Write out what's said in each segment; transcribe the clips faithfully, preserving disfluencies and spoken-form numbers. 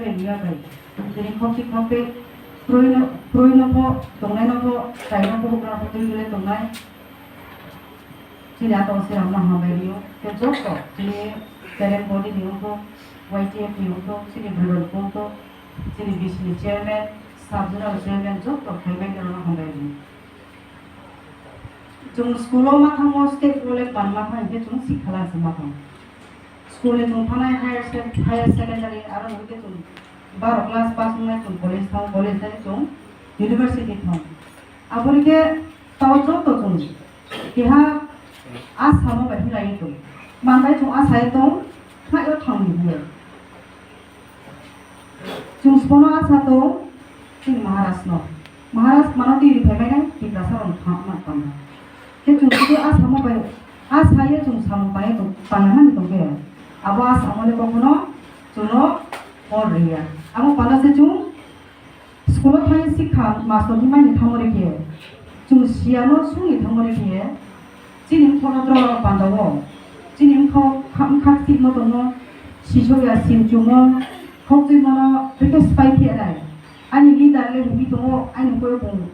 Bai, miya bai. Tini khokti khokti, kroi no, kroi no pho, tongnai no pho, tai no pho, hukra pho, twi gule tongnai. Chini ato se rang no hambai rio. Te joto, chini parent body ni ungko, Y T F ni ungko, chini bwrwi ni ungko, chini B C ni chairman, sub zonal chairman, joto khaimai no hambai rio. Chwng school o ma thango, state o le ban ma thang, hinkhe chwng sikha lang se ma thang. School ni chwng thanai higher sec-, higher secondary, aro hinkhe chwng baro class pass wngnai chwng college thang, college thang chwng university thang. Aboni khe tao joto chwng keha a samo bai hinlai tong. Manbai chwng a sai tong, khlai o thang ni hiya. Chwng sbono asa tong, chini Maharaj no. Maharaj mano twi riphaimani Tiprasa rok thang ma tong. Khe chwng sidi a samo bai, a saye chwng samung tangwi tong, tangmani tongkhe. Abo a samo le kokno chwngno hor riya. Amo panda se chwng school o thangwi sikha mastor hinmani thango rikhe. Chwng siyano sungni thango rikhe. Chini bwkhano drop pandao. Chini bwkhao kha-, bwkhak chikno tongo. Sisoya sim chumo. Khokchwimano bikhe spy pherai. Ani leader le himwi tongo, ani koyo bung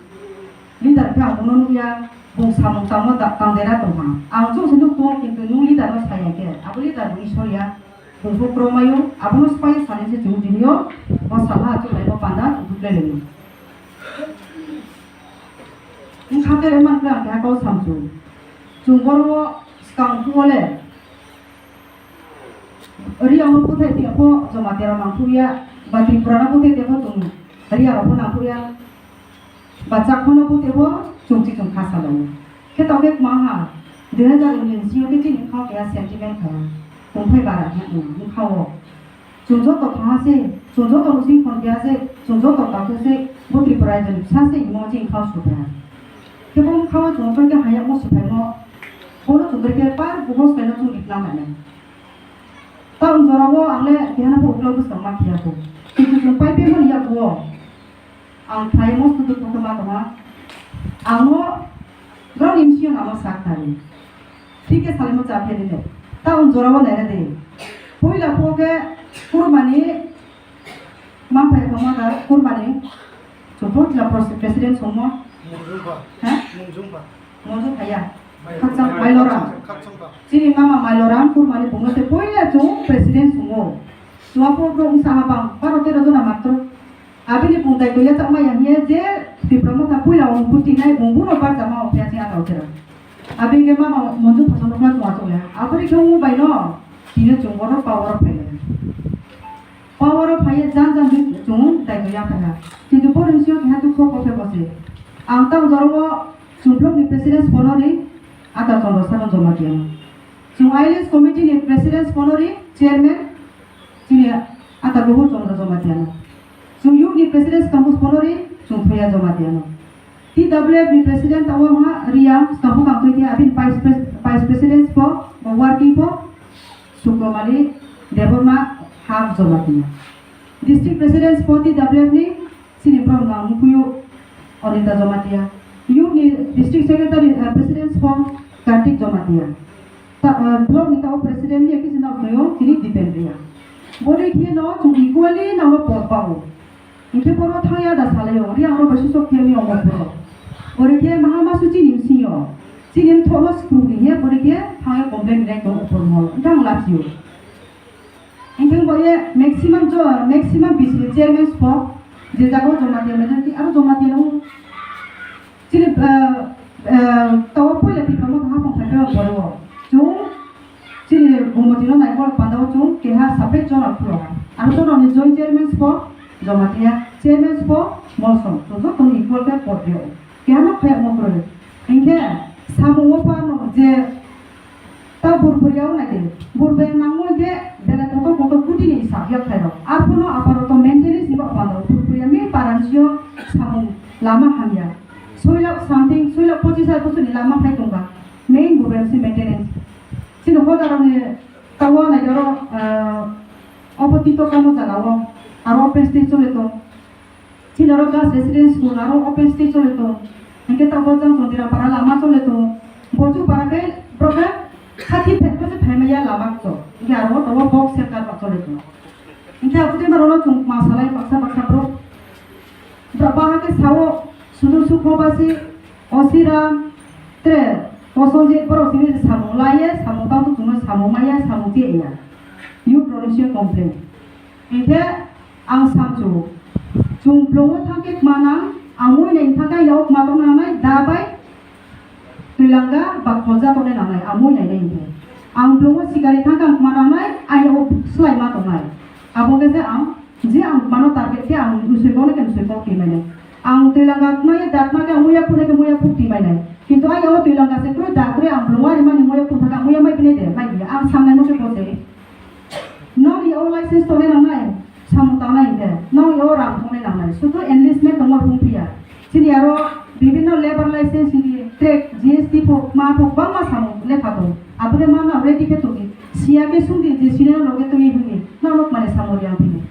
leader khe ang bono nukya, bung samung tangma da-, tangdera tongha. Ang chwngse nuk tongo, kintu nung leader no saya khe, abo leader bo Isor ya, bung bo kromayo, abono spy sani se chwng tiniyo, bo salha achuk lai bo panda, duklai layo. Wngkha tere mankhe ang keha kau samsu. Chwng borok skang thuo le. Riyang no bwthai tei pho Jamatia rok nang thuya, ba Tripura no bwthai tei pho chwng Riyang rok pho nang thuya, ba Chakma no bwthai pho chwng chi chwng kha salai. Khe tokhe kwmang ha, dui hazar unis ni sio khe chini khao keha sentiment kha, tongphai bara khe wng kha o. Chwng joto thangha se, chwng joto nusing khon keha se, chwng joto takhuk se, bo Tripura rajyoni bwsa se himo chini khao suphaiha. Khe bo wngkha o chwng joto khe hayakmo suphaimo, bono chwng joto khe par buhos kaino chwng rikna mane. Town jorao ang le keha no pho uklok bwskango ma phiya kho. Kintu chwng pai phaimani yago ang khlai mosto dukhu khe ma tongma. Ang no borok ni bisi ang no sak thani. Thik khe salai mo cha pheni le. Town jorao naina de. Puila pho khe kurmani Mang phai kha ma da kurmani. Chukut la pros-, president songmo. Mungzung pha. Ha? Mungzung pha. Mungzung phaya. Mai-, Khakchang mai-, Mailoram. Khakchang pha. Chini mama Mailoram kurmani bungno se poila chung president songo. Chua po bro ungsa habang, baro tero jona matro. Abini bung dai koya chakma yang ye je Tipra Motha puila ong buti nai bung buno bar jama ong phia chini atau tero. Abini mama Mungzung pha sono kla chua chua ya. Abri khe ung bai no. Tine chung bono power phai. Power o phaiye jan jan di chwng daino yaphaikha. Kintu boni bisingo keha dukho kokhe bose. Ang tamo jorao chwngphwrwngni president phonori Ata Chandra Saran Jamatia no. Chwng I L S committee ni president phonori chairman chini Ata Gobur Chandra Jamatia no. Chwng youth ni president Kamus phonori chwng Thoya Jamatia no. T W F ni president abo wngkha Riya, skangbo kangtwi khe abini vice pres-, vice president pho, bo working pho, Sukromali Debbarma half Jamatia. District president pho T W F ni chini borok nang mukuyu Anita Jamatia. Youth ni district secretary, eh, president pho Kartik Jamatia. Ta, eh, block ni tao president ni kisi nang tongyo, chini Dipen Riya. Boni khe no chwng equally nang no por pao. Hinkhe borok thangya da salaio, ri ang rok bai susok khe mi omo borok. Bori khe maha masu chini msio. Chini mthok no screw ni he bori khe thangya complain rai tong upor mol. Hinkhe ang lachio. Hinkhe bo ye maximum jo, maximum B C chairman spo. Je jago Jamatia majority, aro Jamatia no. Chini, eh, eh, tao puila Tipra Motha haphang phai phai borok. Chwng Chini Bumotino naikol pandao chwng keha separate channel khulo. Ang channel ni joint chairman spo Jamatia, chairman spo Molsom, chwng joto ni equal khe pot rio. Keha no khaya mo kroi. Hinkhe samung o pha no je ta burburia o nai de. Burbe nangmo hinkhe bele kotor kotor kuti ni hisab yak khairok. Arphuno aparoto maintenance ni ba pandao burburia mi paran sio samung lama hamya. Soi lakh something, soi lakh pochis hajar bosor ni lama phai tongkha. Main burbe si maintenance. Chini hoda rok ni tawo nai oro, ah, obo tito kamo jaga o, aro open stage chole tong. Chini oro gas residence school, aro open stage chole tong. Hinkhe tabo jang Chondira para lama chole tong. Boju para khe, bro khe, thirty feet ko se phaimaya lama kchok. Hinkhe aro tabo box center ba chole tong. Hingke abotwi mano chwng ma salai baksa baksa borok. Bra-, bahai khe sao, Sudur Sukho Basi, Osiram, tre, Kosonjit borok simi samung laiye, samung tangthu chwngno samung maiya, samung tiya. Youth rokni simi complain. Hingke ang samchu, chwng blongo thangkhe kmanang, amui nai thangkhe yaok matong nangnai, dabai, Twilanga ba kholja tongnai nangnai, amui nainai hingke. Ang blongo sikari thangkha ang kma nangnai, ai o slai ma tongnai. Abo khe je ang, je ang mano target khe ang msui kok nai khe msui kok twi mainai. Ang twilanga kma ye dat ma khe ang muya phuk nai khe muya phuk twi mainai. Kintu ai o twilanga se kroi da kroi ang blongo ari mani muya phuk thangkha muya mai bini de, mai bini. Ang sangnai mo se bo se. Nokni o license tongnai nangnai, samung tangnai hingke, nokni o rang tongnai nangnai, sudu enlistment tongma phung phiya. Chini aro bibinno labour license hini, trade, G S T pho, ma pho, bangma samung lekha tong. Abole ma na ready khe tongdi. Siya khe sungdi je sini no loge tongwi hwnwi, no nok mane samung yang phini.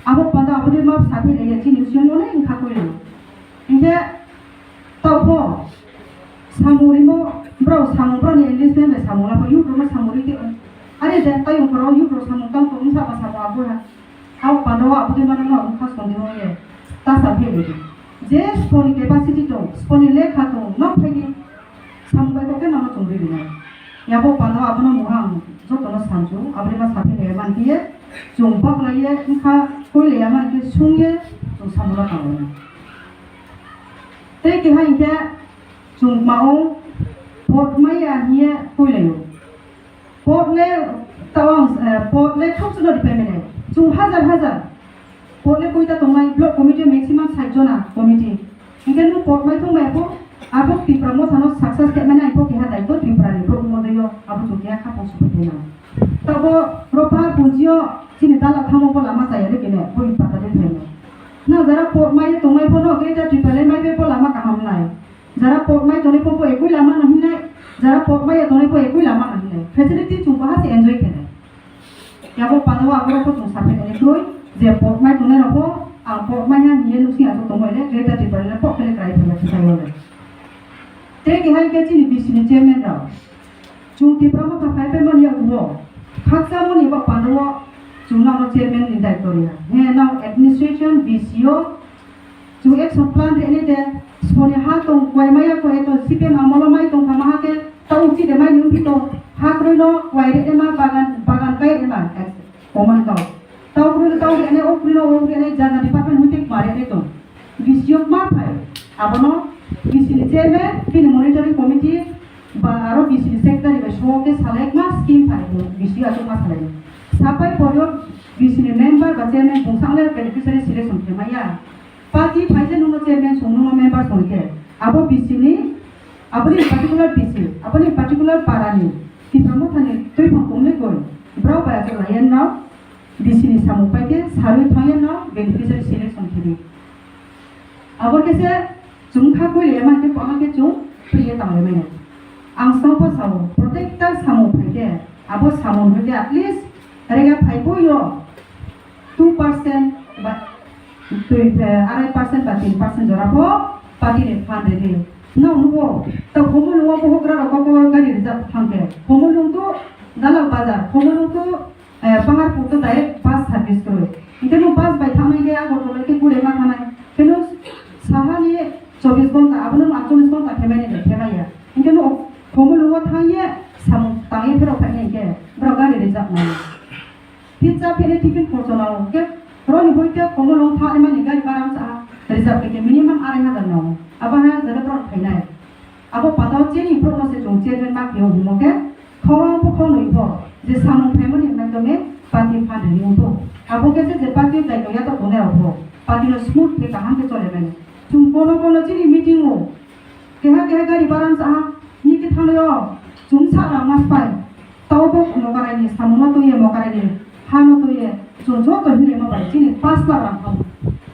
Abo panda abole ma saphi leya chini siyong mone wngkha koyo. Hingke tao pho samung rimo, borok samung borokni enlistment bai samung lapho, youth rokno samung ri tei, are je tayong phoro youth rok samung tang tong wngsa ba samung abo ha. Hao pandao abo twi mano no wngkha sondino ye. Ta sa phe ridi. Je sponi capacity tong, sponi lekha tong, nok phaidi samung bai kok khe nono chwng ri rina. Yabo pandao abono muha ang jotono sansu, aboni ma sa phe rega man khe ye, chwng bak lai ye, wngkha koi lai ya man khe sung ye, chwng samung la tang lai. Tei keha hingke chwng mao pot maya hiye koilaio. Pot le tawang, eh, pot le thok suno di pemene. Chwng hajar hajar. Pot le koita tongnai block committee maximum sait jona committee. Hingke nung pot mai thung mai po, abo Tipra motha no success khe mane ai po keha daito Tripura ni brouh modoyo abo chwng keha khapang supai thaina. Tabo ropa punjio chini dala thamo bo lama chaya de kene bui pata de thaino. Na jara pot mai tongnai bono Greater Tipraland mai be bo lama kaham nai. Jara pot mai tongnai bo bo ekui lama no hinai. Jara pot mai tongnai bo ekui lama no hinai. Facility chung bahas enjoy kene. Yabo pano aborok bo chung saphe kene kroi je pot mai tongnai rok bo ang pot mai ha hiye nusi aso tongoi le Greater Tipraland pok kele krai phai ya thai le. Tei kehai khe chini B C ni chairman rok. Chwng Tipra Motha phai phai mani yagugo. Khaksa mani bo pandao chwng nono chairman ni daityo riya. He no administration B C O chwng action plan reni de soni ha tong koi maya koi to C P M amolo mai tong kama ha ke ta uchi de mai nung pito ha kroi no koi re ma bagan bagan kai re ma. Oman kau. Tau kru tau ri ane, o kru no o ri ane, jana department hoite kmari ane tong. B C O ma phai. Abono B C ni chairman, bini monitoring committee, ba aro B C ni secretary bai so ke salai ma scheme phai bo B C O asok ma salai. Sapai poryo B C ni member ba chairman bung sangle beneficiary selection khe maya. Party phai je nungno chairman song nungno member song khe. Abo B C ni, aboni particular B C, aboni particular para ni, Tipra Motha ni twi phang kong le koi. Brao bai asok lai yen no. B C ni samung pai khe sarwi thangya no beneficiary selection khe di. Abo khe se chwng kha koi le man khe kwbangma khe chwng priye tang le mano. Ang song po sao, protekta samung pai khe, abo samung pai khe at least rega phai bo yo two percent ba twi, eh, arai percent ba tin percent jora pho party ni fund redi. No nugo, ta khomo nugo ko hokra rok ko gari rijak thang khe. Khomo nung to Dalal Bazar, khomo nung to Eh, Paharpur to direct bus service kwrwi. Hingke no bus bai thangnai khe Agartala khe gure ma thangnai. Khe no saha ni chobbish ghonta, abono no aatchollish ghonta khe mani de, khe maya. Hingke no Khumulwngo thangye samung tangye phirok phainai hingke borok gari rijak nai. Pizza phene tiffin khorcho nango hingke borokni boite Khumulwng thangmani gari bara wngsa rijak khe minimum arai hajar nango. Abo hai hajar borok phainai. Abo patao chini borokno se chwng chairman ma khe hwnmo khe, khorang pho khornwi pho je samung phaimani hwnwi tongwi party phan rwwi wngkho. Abo khe se je party daito yato tongnai rok pho party no smooth khe kaham khe chole mani. Chwng kono kono chini meeting o keha keha gari baran cha ha ni khe thangnai o chwng sa rang mas pai. Tao bo Mokaraini samungno twiwi Mokaraini hano twiwi chwng joto hinwi ma bai chini pash lakh rang thango.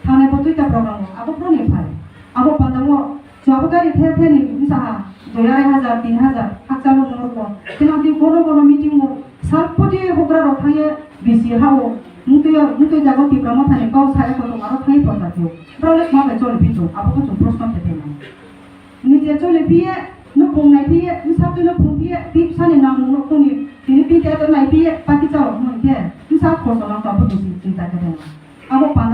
Thangnai bo twi ta program o abo phano ni phai. Abo panda o chwng abo gari the the ni wngsa ha dui arai hajar, tin hajar hakchalo mungro bo. Tino di bono bono meeting o sal poti hokra rok thangye bisi ha o mungtwi mungtwi jago Tipra Motha ni kok sa eko tong aro thangye prochar khe o. Bro le ma bai choli phi tong abo bo chwng proshno khe thai mano. Nije chole piye, no pungnai piye, bwsa twi no phung piye, twi bwsani nangmung no phungni, tini pinte to nai piye, pati chao hwnwi khe, bwsa khoso no tongbo tong si chinta khe thai.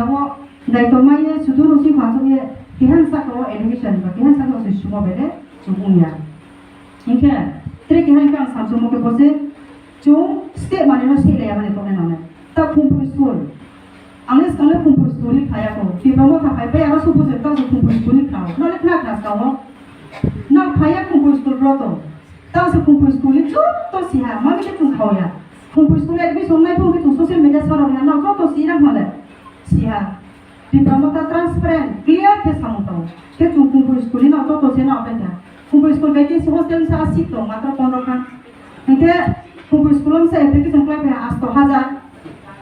Abo daito maiye sudu rosing khasuk ye kehan saka o admission ba kehan saka o se sumo bede chubung ya. Hinkhe tre kehan kang samsung mo ke bose chung state mani no state ya mani tokne nane. Ta Khumpui school. Ang le swkang le Khumpui school ni khlai ya ko. Tipra Motha phai bai aro subu je ta Khumpui school ni khlai. Khna le khna khna swkang o. Na phai ya Khumpui school bro to. Ta se Khumpui school ni joto siha, mami khe chung khao ya. Khumpui school admission nai phung khe chung social media sarok ya, na joto si rang hale. Siha. Tipra Motha transparent, clear khe samung tong. Khe chung Khumpui school ni na joto se na apai kha. Khumpui school vacancy hostel sa seat tong, matro pondro khan. Hinkhe Khumpui school am sa application khlai kha asto hajar.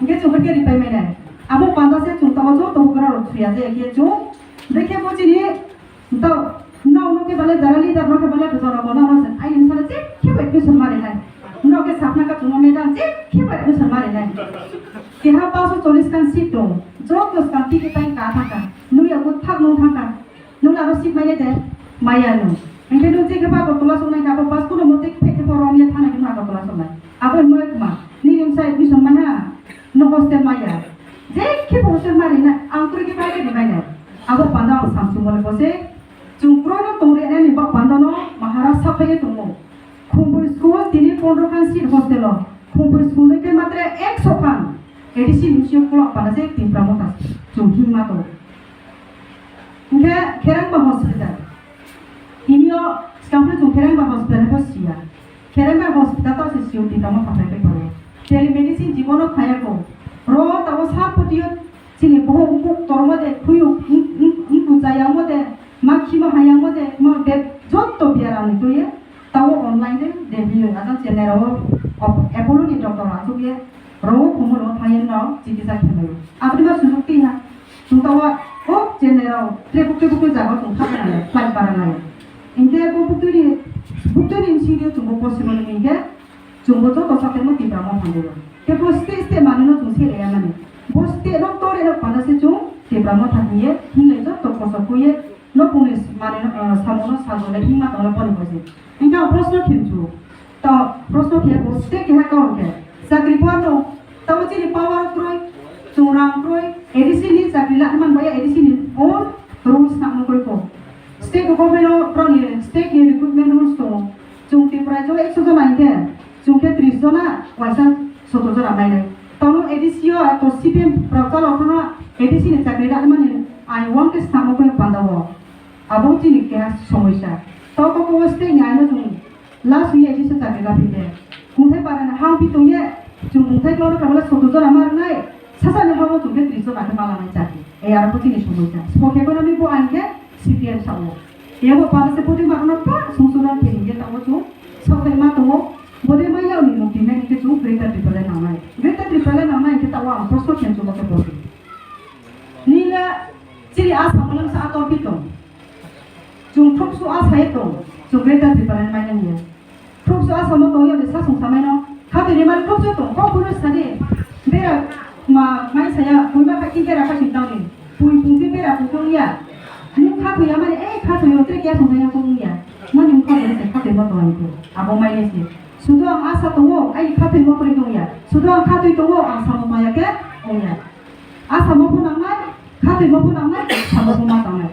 Hinkhe chung khe ripai mai nai. Abo panda se chung tamo joto hukra rok thuya je khe chung. Dekhe bo chini Tao, no, no ke bale jara leader, no ke bale bujana bona no sen. Ai, insala je ke bai question mari nai. No ke sapna ka tuno madam je ke bai question mari nai. Keha paso cholis kan seat dong. Joto skanti ke pai ka thangka. Nui ago thak no thangka. Nung aro seat mai de maya no. Engke nung je ke ba ko tola songnai ka bo pas kuno mote ke ke borom ye thana ke ma ko tola songnai. Abo mo kuma. Ni nim sa admission mai ha. No hostel maya. Je ke hostel mari na. Ang kuri ke bai ke bai na. Abo panda ang samsung mole bose. Chung kroino tongri ani bak pandano Maharaj saphaiwi tongo. Khumpui school tini pondro khan seat hostel o. Khumpui school ni khe matre ekso khan. A D C ni sio kolok pana se Tipra Motha chung himma to. Hinkhe Kherengba hospital. Tinio skangphre chung Kherengba hospital ni bo siya. Kherengba hospital to se sio Tipra Motha phai phai paro. Telemedicine jibono khaya ko. Ro tabo sa putiyo Chini bohok buk tormo de, khuyuk, wng, wng, wng, kuchayangmo de, ma khima hayangmo de, ma bek jotto biaram ni tuye, tao online de, de biyo, ajang chennai rao, op-, Apollo ni doctor asuk ye, rao khumul o thayen rao, chikitsa khlai. Aboni ma sujok twi ha, chwng tao, o chennai rao, tre buk, tre buk, tre jaga chwng thang nai, flight bara nai. Hinkhe bo buk twi ni, buk twi ni bsing yo chwng bo possible hinkhe, Chwngbo joto sakhe no Tipra Motha ni. Tei bo state state manwi no chwng se eya mani. Bo state no tore no panda se chwng Tipra Motha hiye hinlai joto kosa kuye no puni manwi no, eh, samo no sajo le himma tong le boni bosi. Hinkhe ang proshno khinchu. To proshno khe bo state keha kaun khe. Chakri pano tamo chini power kroi, chwng rang kroi, A D C ni chakri la man baya A D C ni own rules na mo kroi ko. State government o proni state ni recruitment rules to. Chwng Tripura jo ekso jona hinkhe, chwng khe tris jona, waisa sotor jona mainai. Tamo A D C o, to C P M rok chalo phano A D C ni chakri rani mani ai wng khe samo khe panda o. Abo chini keha somosya. To koko o state ni aino chwng last week A D C chakri rw phi khe. Mungthai para ni hang phi tong ye, chwng mungthai klo rw kha bole sotor jona ma rwnai, sasa ni hao chwng khe tris jona khe ma lanai chakri. Ei aro bo chini somosya. Spo khe kono ni bo ain khe C P M sa o. Ebo panda se pudi ma no pa sungsudon khe hinge tamo chung sabai ma tongo. Bode ma yao ni mukti nai hinge chung Greater Tipraland nangnai. Greater Tipraland nangnai hinge tamo ang prosto khen chung ke bodi. Nila chini Assam malam sa ator pi tong. Chung thuk su a sai tong. Chung Greater Tipraland mai nang ye. Thuk su a samo tong yao de sa sung samai no. Kha de rimani thuk su tong. Kok bulu sa de. Bera ma mai saya. Kui ma kha ki bera kha sing tang de. Pui pung se bera pung tong ya. Nung kha tui amani, eh, kha tui yo, tre kya song ya kong ya. Mani mung kha tui se, kha tui ma tong ko. Abo mai ne se. Sudo ang asa tongo, ai kha tui ma tong ya. Sudo ang kha tui tongo, ang samo ma ya ke, ong ya. Asa mo pho nang nai, kha tui mo pho nang nai, samo pho ma tang nai.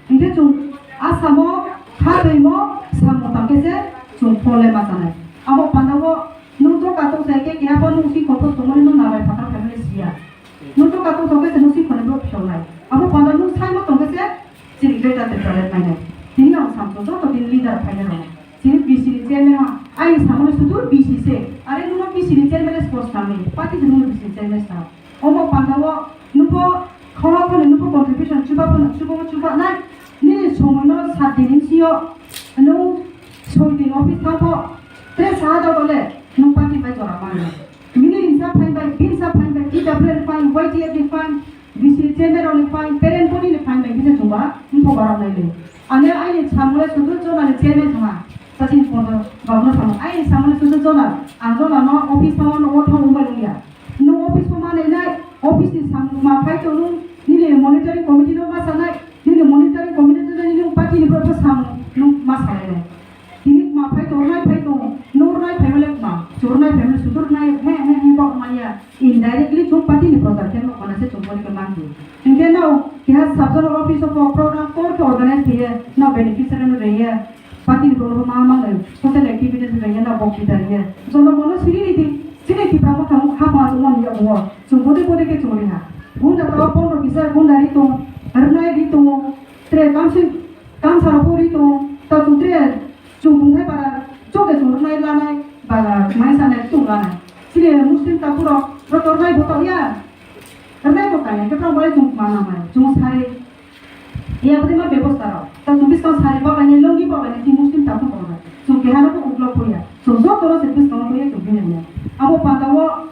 Hingke chung asa mo kha tui mo, samo tang ke se, chung pho le ma tang nai. Abo panda wo, nung to ka tong sai ke, kya bo nung si ko to tong mo nung na bai phatar phaimani siya. Nung to katung tong khe se nung si khonai bo phiyok nai. Abo panda nung sai ma tong khe se chini Greater Tipraland mai nai. Tini ang samsung joto tini leader phai nai rok. Chini B C ni chairman ha. Ai samung sudur B C se. Are nung B C ni chairman le sports kami. Party se nung B C ni chairman sa. Omo panda o nung bo khowa phone nung bo contribution chuba phone chuba chuba nai. Nini somoi no sat din si yo. Nung soi din office thang pho. Tre sa da bole nung party bai jora ma nai. Bini ringsa phain bai, bini sa phain bai, T W F ni phain, Y T F ni phain, B C chairman rok ni phain, parent body ni phain bai, bisa chungba, wngkha borok nai le. Ani aini samung le sudu jona ni chairman thangma, sachin pondo, gabna samung, aini samung le sudu jona, ang jona no office no, no, no, thang umbai nungya. No office no ma nai nai, office ni samung ma phai to nung, nini monitoring committee no ma sanai, nini monitoring committee no nini party ni bo samung nung ma sanai nai. Tini ma phai tongnai phai tongo, nurnai phai male ma, churnai phai male sudurnai, he, he, he, bok maya, indirectly chung party ni prochar khe no kana se chung boni khe manti. Hinkhe no keha sub zonal office o program tor khe organize khlaiye, no beneficiary no reye, party ni borok ma ma no social activities reye, no boktita reye. Jono bono siri ridi, chini Tipra Motha ha ma chuma ni yago. Chung bode bode khe chung riha. Gunda ta pondro kisa gunda ri tong, rwnai ri tong, tre kamsi kamsa rok ri tong, ta chung tre chung bumthai para, chok de chung rwnai lanai, ba mai sanai chung lanai. Chini Muslim ta puro rotor nai boto ya. Rwnai bo kaya, khe tong bai chung ma na mai, chung sari. Iya bwdima bebosta rok. Ta chung biskang sari bok lainai, lungi bok lainai, twi Muslim ta phung bok lainai. Chung keha no bo uklok phuya. Chung joto no se biskang no phuya chung bini mo. Abo panda o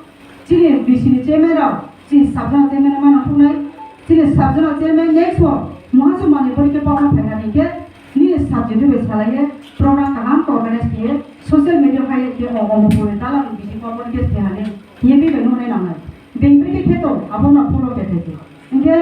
chini B C ni chairman rok, chini sub zonal chairman no mana phunai. Chini sub zonal chairman next o muha su mani pori khe bok no phaina ni khe nini subject bai salai ye program kaham khe organize khe social media khai khe o omo phuya tala ni B C ni kok khe thehani. Ye bi bai no nai nangnai. Bengpri khe kheto, abo no follow khe thai khe. Hinkhe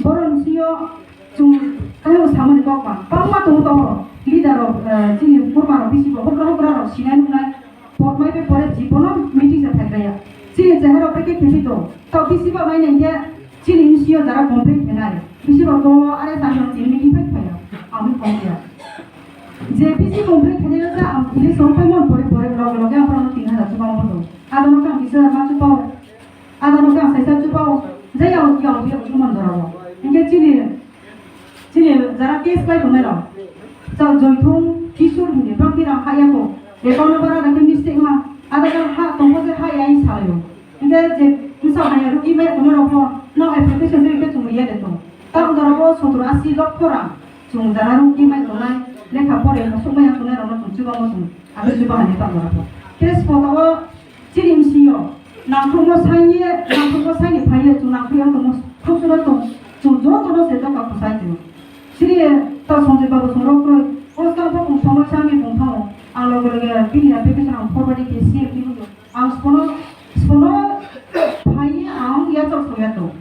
borok ni sio chung taibo samani kok ma. Bangma tongo tongo. Leader rok, eh, chini kurma rok bisi bo hokra hokra rok sinai nuknai. Pot mai be pore jibono meeting se phai kaya. Chini chehara rok khe khe to. Tao bisi ba mai nai khe chini M C O jara complain khenai. Bisi rok to are sa jong chini meeting phai phai ya. Ang kok ya. Je bisi complain khenai sa ang ile so phai mon pore pore log log ang poro tin hajar chubang mo. Adamo kang bisa ma chubang. Adano khe ang saisa chubao, je yang yang yang chuman jorao. Hinkhe chini, chini jara case khlai tongnai rok. Chal Joythung, Kishore hwnwi bang khe rang ha yako. Account number ada khe mistake ma. Ada khe ha tongbo je ha ya salai o. Hinkhe je bwsa haya rugi mai tongnai rok pho, no application twi khe chumui ya de tong. Tang jorao sotoro asi lokho rang. Chung jara rugi mai tongnai, lekha pore no sokmai ya tongnai rok no chung chubao chung. Abo chuba hani tang jorao pho. Case photo o Chini M C O, nangkukno saini, nangkukno saini phaiya, chwng nangkukya tongmo, khuksuno tong, chwng jotono se doka kwsai tong. Chini ta Sanjay Babu chwng rok kroi, o swkang bo kung somoi sami bung thango, ang loge loge bini application ang forward khe C M ni bujo. Ang spono, spono phaiya ang yachak soya tong.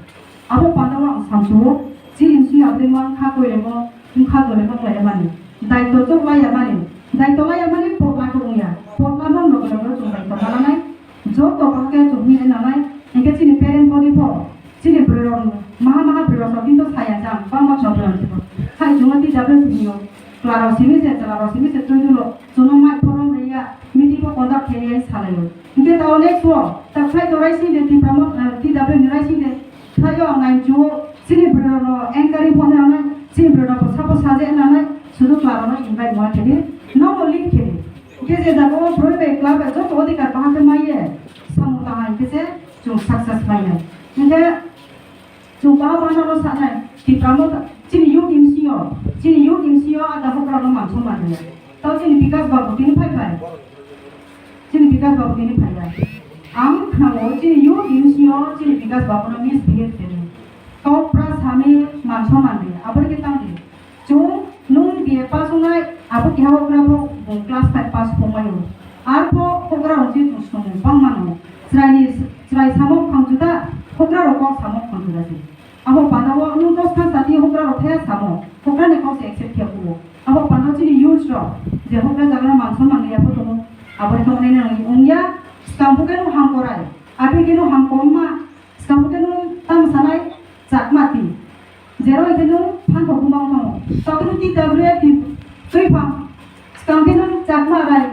Abo pandao ang samsuo, chini M C O aboni mang kha koiremo, wngkha dole wng lai mani. Daitw chok lai ya mani. Daitw lai ya mani potla khe wngya. Potla no loge loge chwng daitw ma lanai. Joto bahai khe chwng hinwi nanai. Hinkhe chini parent body pho, chini bwrwi rok maha maha bwrwi rok sokhin to saya jang bangma chwng bwrwi rok siko. Hai chwng ti jabe simi yo. Chwla rok simi se, chwla rok simi se twi dulo. Chwngno mai phorom rwya, meeting pho conduct khe ya salai yo. Hinkhe tao next wo, ta khlai to raising de Tipra mo, eh, T W ni raising de. Thaio ang nai chuo, chini bwrwi rok no encourage bo nanai, chini bwrwi rok bo sabo saje nanai, sudu chwla rok no invite mo khe di, no no lead khe di. Hinkhe je jaga o bwrwi bai chwla bai joto odhikar bahai khe mai ye, samung tang hai khe se chwng success mai nai. Hinkhe chwng bahai bahai no sanai, Tipra Motha, chini youth M C O, chini youth M C O ada hokra no man song man ya. Tao chini Bikas Babu tini phai phai. Chini Bikas Babu tini phaiya. Ang khnao chini youth M C O chini Bikas Babu no misbehave khe. Kok pra sami man song man di. Aboni khe tang di. Chwng nung B A pass wngnai abo keha hokra bo bung class five pass khongmai o. Arpho hokra rok se chwng swngo bang mano. Chwraini chwrai samok phang juda hokra rok kok samok phang juda se. Abo pandao nwng dos thang sati hokra rok thaya samo, hokra ni kok se accept khe kuo. Abo pandao chini youths rok je hokra jagra man song man ya pho tongo, abo rok tongo nai nang wngya, skang bo khe nwng ham korai, abi khe nwng ham kom ma, skang bo khe nwng tam sanai chakma ti, jero khe nwng phan kok buma wng thango, tokhe nwng T W F ni twi phang, skang khe nwng chakma rai,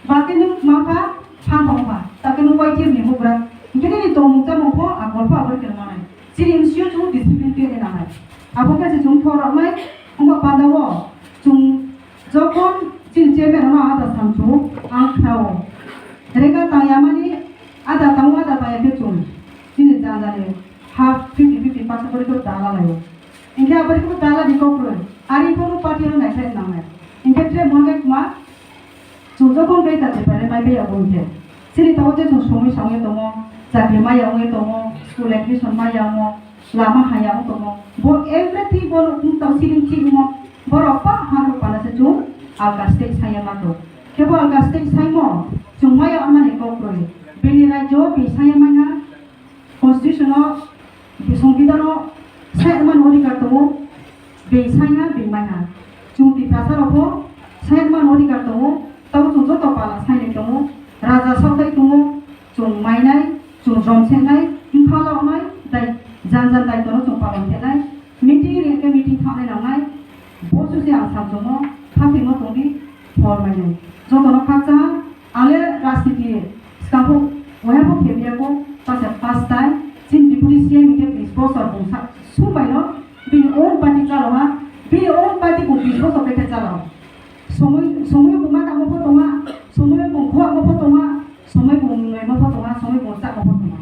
ba khe nwng ma pha phan kok pha, ta khe nwng Y T F ni hokra, hingkhe nini tongmung chamung pho a gol pho abo khe manai. Chini M C O chwng discipline twi nai nanai. Abo khe se chwng thok rok nai, wngkha panda o chwng jokhon chini chairman ano ada samsuk ang khnao. Rega tang yamani ada tang ada tang yakhe chwng chini janja ni half fifty fifty percent pori khe dala laio. Hingkhe abo khe dala di kok roi. Ari kono party ano naikhlai nangnai. Hingkhe tre mangkhe ma Chwng jokhon khe ta jepare mai baya wngkhe, chini tabuk je chwng somoi sa wngwi tongo, chakri maya wngwi tongo, school admission maya wngo, lama haya wng tongo, bo everything bono wng tong siring chik wngmo, borok pa ha rok pana se chwng alka state saya ma tong. Khe bo alka state saimo chwng maya wngmani kok rwi, bini rajyo o bini saya manya, Constitution o, Songbidan o sai mani odhikar tongo, bini sai ha, bini mai ha. Chwng Tiprasa rok bo sai mani odhikar tongo, tamo chwng joto pala sai nai tongo, raja saotai tongo, chwng mainai, chwng jom senai, wngkha launai, dai, jan jan daitono chwng palon khe Ang samsongo phaphimo tongdi phol mainai. Jotono khakchang ale rajniti skangkho waiha bo phemyako pasa first time chini deputy C M ke bis bosor bungsa sumaino bini own party chaloha bini own party bung bis bosor khe chalo. Somoi somoi bung ma tamo pho tongha somoi bung khuak mo pho tongha somoi bung nunglaimo pho tongha somoi bung chakmo pho tongha.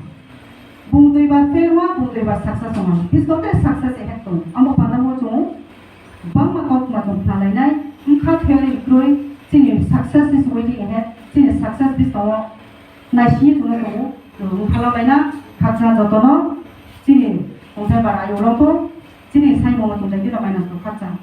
Bung duibar fail wngma, bung duibar success wngma. Biskang tei success ahead tong. Amo panda mo chungo bangma kok ma tong khna lainai. Wngkha fail ni kroi chini success is waiting ahead. Chini success biskango naisingwi chwngno tongo. Wngkha labaina khakchang jotono chini wngthai bara ayuk rokbo chini saimung tong jai dino maina tong khakchang.